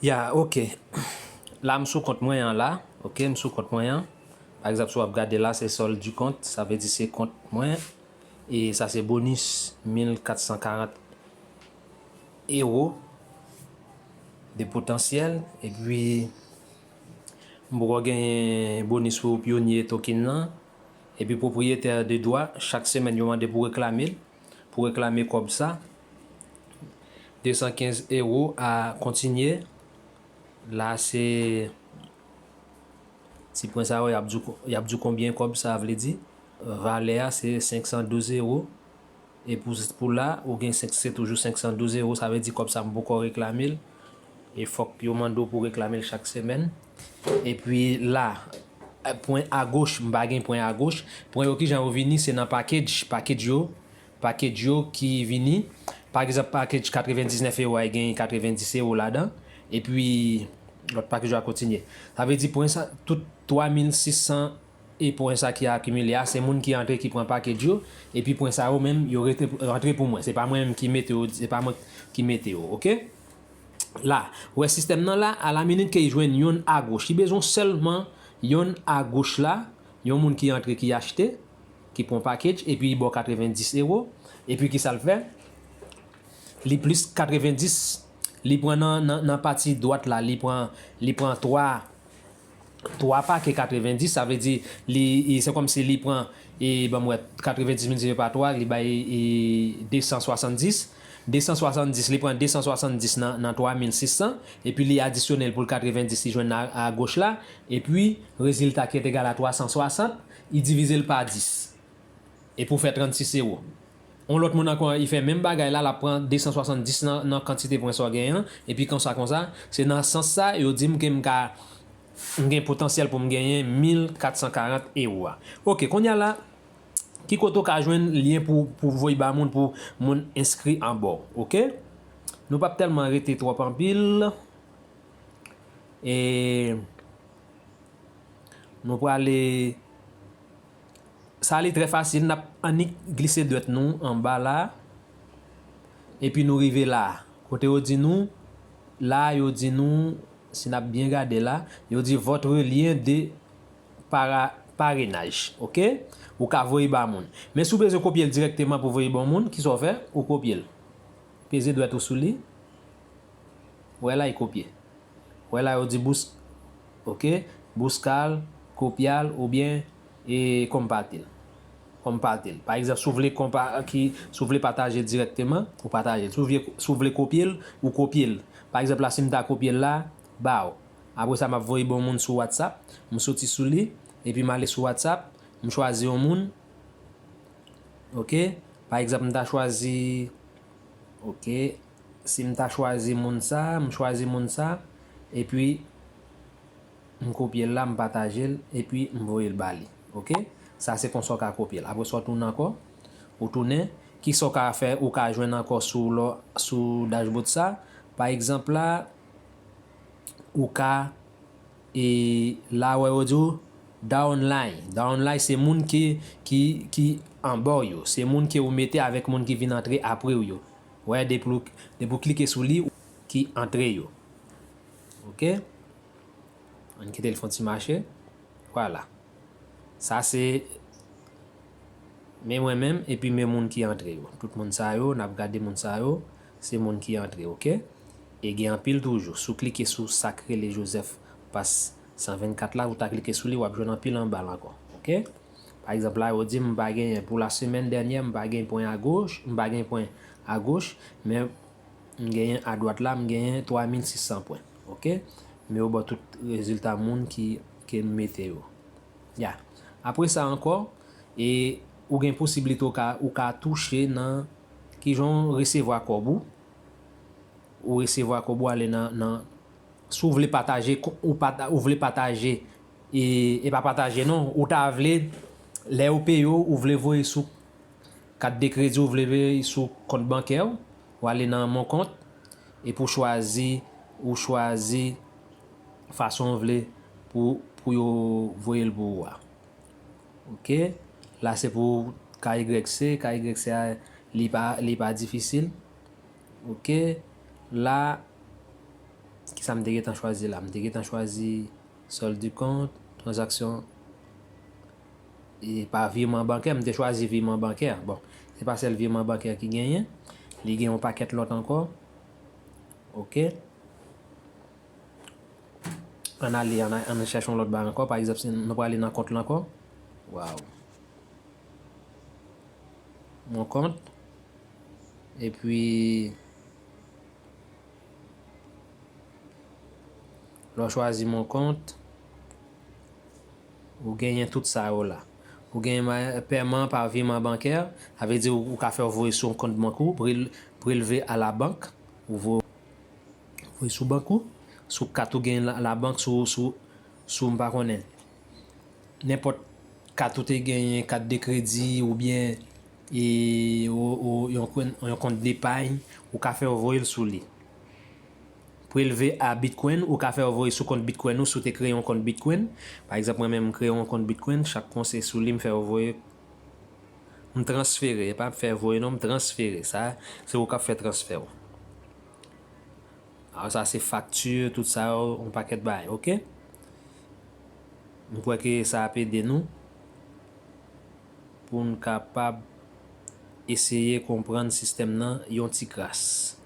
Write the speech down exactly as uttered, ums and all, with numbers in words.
Ya, ok. La, m sou kont mwen an la. Ok, m sou kont mwen an. Pa egzanp, si w ap gade la, se solde du compte. Sa vle di se kont mwen. E sa se bonis mil kat san karant ewo de potansyèl. Epi, m poko genyen bonis pou pyonye token nan. Epi, pwopriyetè de dwa, chak semèn, yo mande pou reklame l. Pou reklame kòb sa, de san kenz ewo a kontinye. La, se ti pwen sa yo, y ap di w, y ap di w konbyen kòb sa vle di. Valè a, se senk san douz ewo. E pou, pou la, ou gen senk, se toujou senk san douz ewo. Sa vle di kòb sa, m poko reklame l. E fòk yo mande w pou reklame l chak semèn. Epi la, pwen agoch, m pa gen pwen agoch. Pwen yo, kijan yo vini, se nan package, package yo, package yo ki vini. Pa egzanp, package katrevendiznèf ewo a, gen katrevendis ewo ladan. Epi, lòt package yo a kontinye. Sa vle di pwen sa, tout twa mil sis san e pwen sa ki akimile a, se moun ki antre ki pran package yo, epi pwen sa yo menm, yo rete, rantre pou mwen. Se pa mwen menm ki mete yo, se pa mwen ki mete yo, ok? La, ou wè sistèm nan la, a la minit ke li jwenn yonn agoch, li bezwen sèlman yonn agoch la, yon moun ki antre, ki achte, ki pran package, epi li ba w katrevendis ewo, epi ki sa l fè? Li plis katrevendis, li pran nan, nan, nan pati dwat la, li pran, li pran twa, twa pake katrevendis, sa vle di, li, li, se kòmsi li pran, e, ban m wè, katrevendis miltipliye pa twa, li bay, e, de san swasanndis. De san swasanndis, li pran de san swasanndis nan, nan twa mil sis san, epi li adisyone l pou l katrevendis, li jwenn a, agoch la, epi rezilta ki ret egal a twa san swasant, li divize l pa dis. E pou fè trannsis ewo. Yon lòt moun ankò, li fè menm bagay la, l ap pran de san swasanndis nan, nan kantite pwen sa w genyen an, epi konsa, konsa, se nan sans sa, yo di m ke m ka, m gen potansyèl pou m genyen mil kat san karant ewo a. Ok, kounye a la, ki kote w ka jwenn lyen pou, pou voye ba moun, pou moun enskri anba w, ok? Nou p ap tèlman rete twòp anpil. E nou prale, sa li trè fasil, n ap annik glise dwèt nou anba la, epi nou rive la. Kote yo di nou, la yo di nou, si n ap byen gade la, yo di votre lien de para-, parrainage, ok? Ou ka voye ba moun. Men si w bezwen kopye l dirèkteman pou voye ba moun, kisa w fè? Ou kopye l. Peze dwèt ou sou li. Wè la, e kopye. Wè la, yo di bous-, ok, bouskal, kopyal, oubyen, e, konpatil. Konpatil. Pa egzanp, si w vle konpa-, ki, si w vle pataje l dirèkteman, ou pataje l. Si w vle, si w vle kopye l, ou kopye l. Pa egzanp, la, si m ta kopye l la, ba w. Apre sa, m ap voye ba yon moun sou WhatsApp. M soti sou li, epi m ale sou WhatsApp, m chwazi yon moun. Ok? Pa egzanp, m ta chwazi, ok, si m ta chwazi moun sa, m chwazi moun sa, epi m kopye l la, m pataje l, epi m voye l ba li. Ok? Sa se konsa w ka kopye l. Apre sa, w tounen ankò, ou tounen, kisa w ka fè, ou ka jwenn ankò sou lò, sou dashboard sa. Pa egzanp la, ou ka, e la, wè, yo di w downline. Downline, se moun ki, ki, ki anba w yo. Se moun ke ou mete avèk moun ki vin antre apre w yo. Wè, depi w, depi w klike sou li, ki antre yo. Ok? Ann kite l fè yon ti mache. Vwala. Sa se men mwen menm, epi men moun ki antre yo. Tout moun sa yo, n ap gade moun sa yo, se moun ki antre, ok? E gen anpil toujou. Si w klike sou sa k rele Joseph Pass san vennkat la, ou ta klike sou li, w ap jwenn anpil anba l ankò, ok? Pa egzanp, la, yo di m pa genyen, pou la semèn dènyè, m pa gen pwen agoch, m pa gen pwen agoch, men m genyen adwat la, m genyen twa mil sis san pwen, ok? Men yo ba w tout rezilta moun ki, ke m mete yo. Ya. Apre sa ankò, e ou gen posiblite ou ka, ou ka touche nan kijan w resevwa kòb ou. Ou resevwa kòb ou ale nan, nan, si w vle pataje, ko-, ou pata-, ou vle pataje, e, e pa pataje non, ou ta vle, lè yo peye w, ou vle voye sou kat de kredi, ou vle voye sou kont bankè w, ou ale nan mon kont, epi w chwazi, ou chwazi fason w vle pou, pou yo voye l pou ou a. Ok? La se pou K Y C, K Y C a, li pa, li pa difisil. Ok? La, Sa m te gentan chwazi la? M te gentan chwazi solde de kont, tranzaksyon e pa vireman bankè. M te chwazi vireman bankè. Bon, se pa sèl vireman bankè ki genyen. Li gen yon pakèt lòt ankò. Ok. Ann ale, ann, ann chèche yon lòt bagay ankò. Pa egzanp, si nou prale nan kont lan ankò. Waw. Mon kont. Epi, lè w chwazi mon kont, ou genyen tout sa yo la. Ou genyen ma- pèman pa vireman bankè, sa vle di ou, ou ka fè voye sou yon kont bank ou, prel- prelve a la bank, ou vo- voye sou bank ou, sou kat ou gen la, la bank, sou, sou, sou m pa konnen, nenpòt kat ou te genyen, kat de kredi oubyen e, o, o, yon, kwen- yon kont depay, ou ka fè voye l sou li. Prelve a Bitcoin, ou ka fè voye sou kont Bitcoin ou, si w te kreye yon kont Bitcoin. Pa egzanp, mwen menm, m kreye yon kont Bitcoin, chak mwa se sou li m fè voye. M transfere, e pa fè voye non, m transfere. Sa, se ou k ap fè transfè w. Alò, sa se fakti, tout sa yo, yon pakèt bagay, ok? M kwè ke sa ap ede nou pou n kapab eseye konprann sistèm nan yon ti kras.